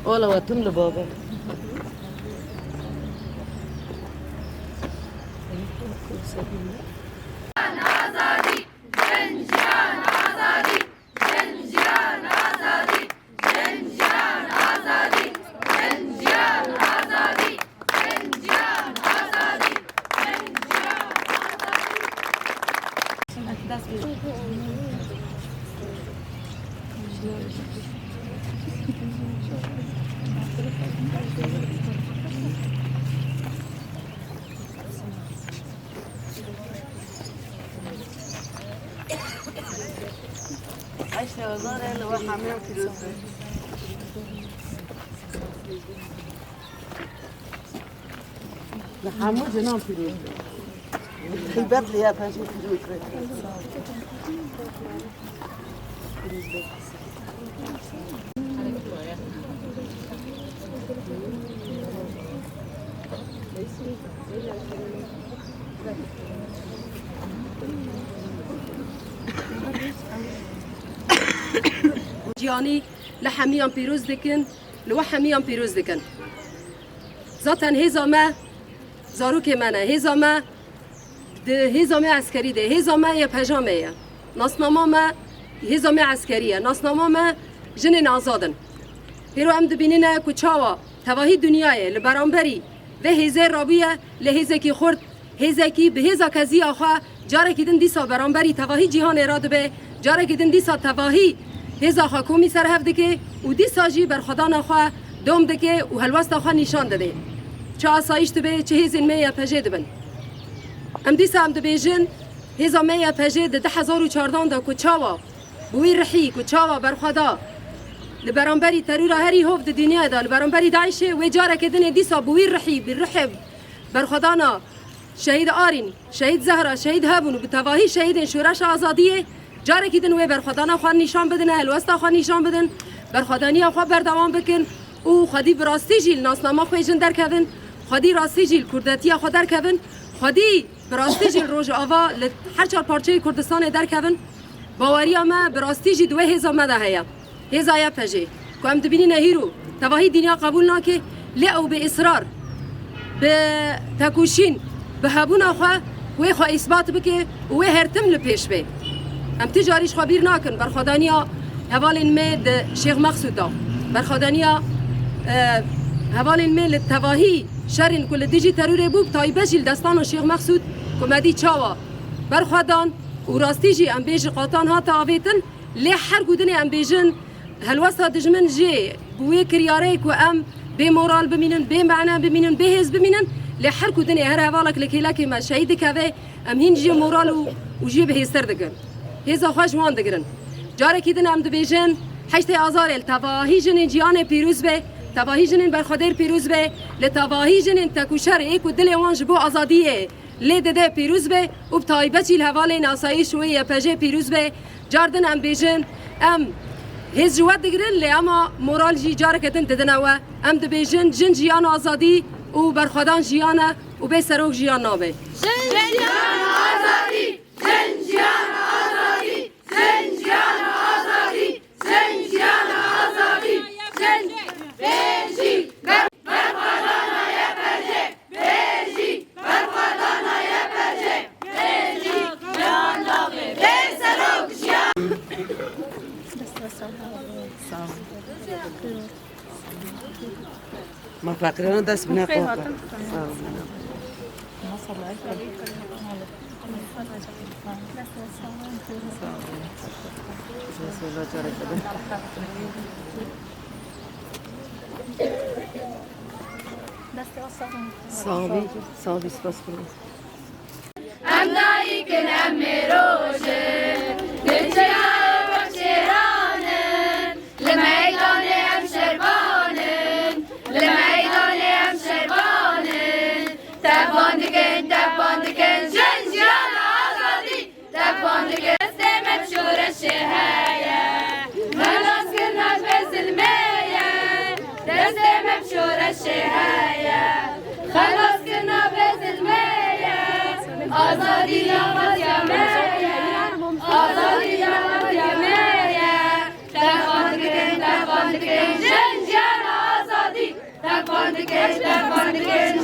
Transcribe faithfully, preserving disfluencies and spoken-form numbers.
Ola we tim li bavê. Heştê Azarê li we hemiyan pîroz be. Li hemû cinan pîroz be. Xîbet li YPJ'ê pîroz be. Ciyanî li hemiyan pîroz dikin, li we hemiyan pîroz dikin. Zaten hêza me zarokê me ne, hêza me di hêza me eskerî de, hêza me YPJ'a me ye. Nasnama me hêza me eskerî ye. Nasnama me jinên azad in. Hêro em dibînine ku çawa tevahî dinyayê li beramberî vê hêzê rabûye, lê hêzekî xurt, hêzekî bi hêza keziya xwe carekî din dîsa beramberî tevahî cîhanê radibe, carekî din dîsa tevahî hêza xwe komî ser hev dike û dîsa jî berxwedana xwe dom dike û helwesta xwe nîşan dide. Çi asayîş dibe, çi hêzên me YPJ'ê dibin. Em dîsa em dibêjin, hêza me YPJ'ê di du hezar û çardan de ku çawa bi wî rihî, ku çawa berxwe da li beramberî terora herî hov di dinyayê de, li beramberî DAIŞ'ê, wê carekê dinê dîsa bi wî rihî, bi rihê berxwedana Şehîd Arîn, Şehîd Zehra, Şehîd Hebûn û bi tevahî şehîdên Şoreşa Azadiyê, carekî din wê berxwedana xwe nîşan bidin, helwesta xwe nîşan bidin, berxwedaniya xwe berdewam bikin û xwedî bi rastî jî li nasnama xwe jin derkevin, xwedî rastî jî li kurdetiya xwe derkevin, xwedî bi rastî jî li Rojava li her çar parçeyê Kurdistanê derkevin. Baweriya me bi rastî jî di wê hêza me de heye. Hêza YPJ'ê ku em dibînîne hîro tevahî dinya qebûl nake, lê ew bi israr, bi tekoşîn, bi hebûna xwe wê xwe îsbat bike û wê her tim li pêş be. Em ti carî ji xwe bîr nakin berxwedaniya hevalên me di Şêx Mexsûd de. Berxwedaniya, e, hevalên me li tevahî şerên ku li dijî terorê bû, bi taybet jî li destana Şêx Mexsûd ku me dî çawa berxwedan û rastî jî em bêjin qatan hate avêtin, lê her ku dinê em bêjin helwesta dijmin jê bi wê kiryarê ku em bê moral bimînin, bê mane bimînin, bê hêz bimînin, lê her ku dinê her hevalek li kêlekê me şehîd dikeve, em hîn jê moral û, û jê bihêztir dikin. Hêza xwe ji wan digirin. Carekî din em dibêjin, heştê Azarê li tevahî jinên cîhanê pîroz be, tevahî jinên berxwedêr pîroz be, li tevahî jinên tekoşer ê ku dilê wan ji bo azadiyê lê dide pîroz be û bi taybet jî li hevalên asayîş wê YPJ'ê pîroz be. Car din em bêjin, em hêz ji we digirin, lê ema moral jî careke din didine we. Em dibêjin, jin jiyan azadî û berxwedan jiyan e û bê serok jiyan nabe. Jin jiyan azadî! Jin jiyan azadî! Jin jiyan azadî! Jin jiyan azadî! Jin bêjî! Berxwedana YPJ'ê! Bêjî! Berxwedana YPJ'ê! Bêjî! Jiyan navê! Bê serok jiyan! Sağ ol. Ma feqîrana dest bine xwe. Sağ ol. Sağ ol. Sağ ol. Sağ ol. Spas. Em dayik in, em mêroş in, li çiyayê wek şêran in, li meydanê em şervan in, li meydanê em şervan in. Tevan dikin, tevan dikin, jin, jiyan, azadî. Tevan dikin. Destê me bi şoreşê heye, xelaskirina ji vê zilmê ye. Destê me bi şoreşê heye, xelaskirina vê zilmê ye. Azadî daxwaziya me ye, azadî daxwaziya me ye. Tevan dikin, tevan dikin, jin, Keç berxwendikê